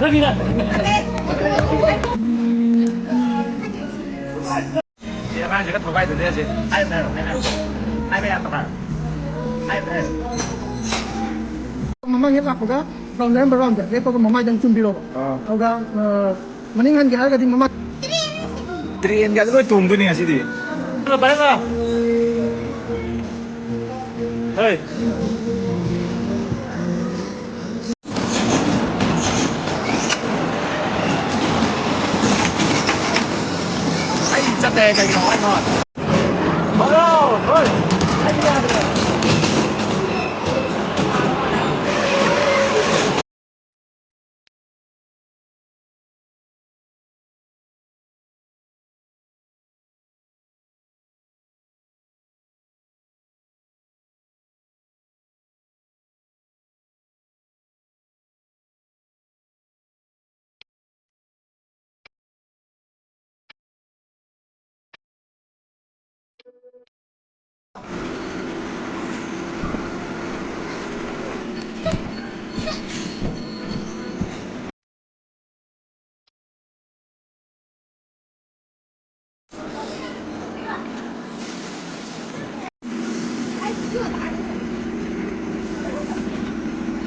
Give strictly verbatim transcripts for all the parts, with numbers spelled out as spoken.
ꯁꯤ ꯑꯉꯥꯡꯁꯤꯒ ꯊꯧꯒꯥꯏꯗꯨꯅꯦ ꯁꯤ꯫ ꯍꯥꯏꯕꯅꯦ, ꯍꯥꯏꯕꯅꯦ꯫ ꯍꯥꯏꯕ ꯌꯥꯗꯕ꯫ ꯍꯥꯏꯕꯅꯦ꯫ ꯃꯃꯥꯡ ꯍꯦꯛ ꯂꯥꯛꯄꯒ ꯔꯥꯎꯟ ꯂꯩꯔꯝꯕ ꯔꯥꯎꯟꯗ ꯂꯦꯞꯄꯒ ꯃꯃꯥꯏꯗꯪ ꯆꯨꯝꯕꯤꯔꯣꯕ꯫ ꯑꯥ꯫ ꯑꯗꯨꯒ, ꯑ, ꯃꯅꯤꯡ ꯍꯟꯒꯦ ꯍꯥꯏꯔꯒꯗꯤ ꯃꯃꯥꯏ ꯇ꯭ꯔꯦꯟꯒꯁꯦ ꯂꯣꯏ ꯇꯣꯡꯗꯣꯏꯅꯤ ꯉꯁꯤꯗꯤ꯫ ꯄꯥꯏꯔꯣ꯫ ꯍꯣꯏ꯫ ꯑꯩ ꯆꯠꯇꯦ ꯀꯩꯒꯤꯅꯣ ꯍꯥꯏꯅꯣ? ꯍꯜꯂꯣ! ꯍꯣꯏ! ꯑꯩ ꯌꯥꯗ꯭ꯔꯦ꯫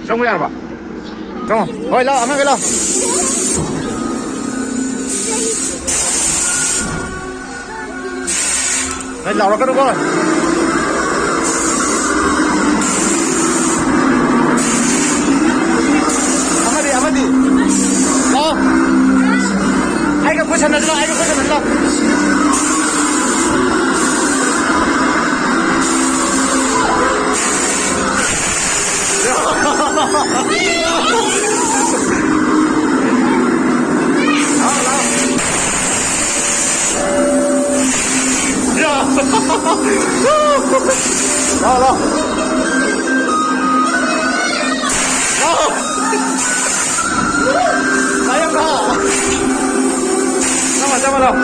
ꯆꯪꯕ ꯌꯥꯔꯕ? ꯆꯪꯉꯣ꯫ ꯍꯣꯏ, ꯂꯥꯛꯑꯣ, ꯑꯉꯥꯡꯈꯩ ꯂꯥꯛꯑꯣ꯫ ꯅꯣꯏ ꯂꯥꯎꯔꯛꯀꯅꯨꯀꯣ꯫ ꯑꯃꯗꯤ, ꯑꯃꯗꯤ꯫ ꯂꯥꯎ꯫ ꯑꯩꯒ ꯈꯨꯠ ꯁꯝꯅꯁꯤ ꯂꯥꯎ, ꯑꯩꯒ ꯈꯨꯠ ꯁꯝꯅꯁꯤ ꯂꯥꯎ꯫ ꯂꯥꯎ, ꯂꯥꯎ꯫ ꯂꯥꯎ, ꯂꯥꯎ꯫ ꯂꯥꯎ꯫ ꯂꯥꯎ, ꯌꯥꯝ ꯂꯥꯎ꯫ ꯆꯪꯉꯣ, ꯆꯪꯉꯣ, ꯂꯥꯎ꯫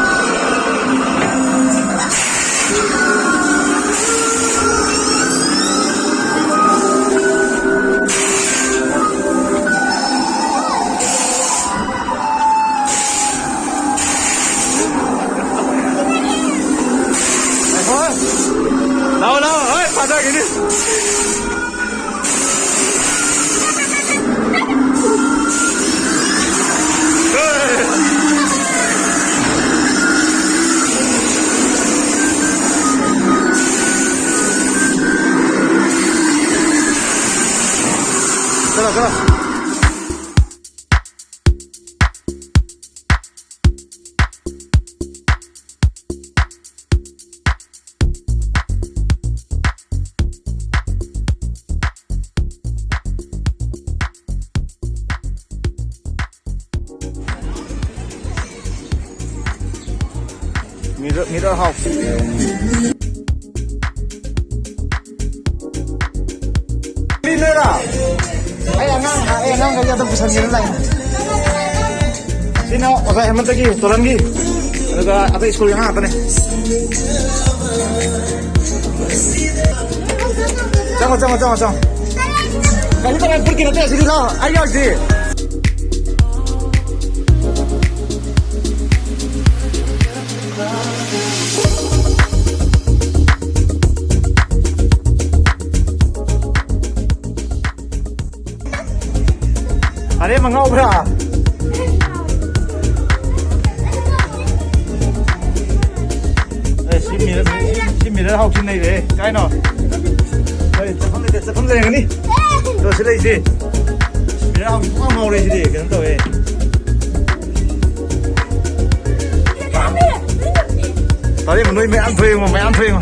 Mirror, mirror house. ꯀꯔꯤꯅꯣꯔꯥ? ꯑꯩ ꯑꯉꯥꯡ, ꯑꯩ ꯑꯉꯥꯡꯈꯩ ꯑꯗꯨꯝ ꯄꯨꯁꯟꯒꯦꯅ ꯂꯥꯛꯏꯅꯦ꯫ ꯁꯤꯅ ꯑꯣꯖꯥ ꯍꯦꯃꯟꯇꯒꯤ, ꯇꯣꯔꯟꯒꯤ, ꯑꯗꯨꯒ ꯑꯇꯩ ꯁ꯭ꯀꯨꯜꯒꯤ ꯑꯉꯥꯡ ꯉꯥꯛꯇꯅꯦ꯫ ꯆꯪꯉꯣ, ꯆꯪꯉꯣ, ꯆꯪꯉꯣ, ꯆꯪꯉꯣ꯫ ꯒꯥꯔꯤ ꯇꯣꯡꯉ ꯐꯨꯔꯤꯠꯀꯤ ꯅꯠꯇꯦ, ꯁꯤꯗꯤ ꯂꯥꯎ, ꯑꯩ ꯌꯥꯎꯁꯤ꯫ ꯑꯔꯦꯝꯕ ꯉꯥꯎꯕ꯭ꯔꯥ? ꯑꯦ, ꯁꯤ ꯃꯤꯔꯔ, ꯁꯤ ꯃꯤꯔꯔ ꯍꯥꯎꯁꯤ ꯅꯩꯔꯦ꯫ ꯀꯥꯏꯅꯣ? ꯍꯣꯏ, ꯆꯠꯐꯝ ꯂꯩꯇꯦ, ꯆꯠꯐꯝ ꯂꯩꯔꯝꯒꯅꯤ꯫ ꯑꯗꯣ ꯁꯤ ꯂꯩꯁꯦ꯫ ꯃꯤꯔꯔ ꯍꯥꯎꯁꯤ ꯄꯨꯡꯉꯥꯎ ꯉꯥꯎꯔꯦ ꯁꯤꯗꯤ꯫ ꯀꯩꯅꯣ ꯇꯧꯋꯦ꯫ ꯑꯔꯦꯝꯕ ꯅꯣꯏ ꯃꯌꯥꯝ ꯊꯣꯛꯑꯦꯉꯣ, ꯃꯌꯥꯝ ꯊꯣꯛꯑꯦꯉꯣ꯫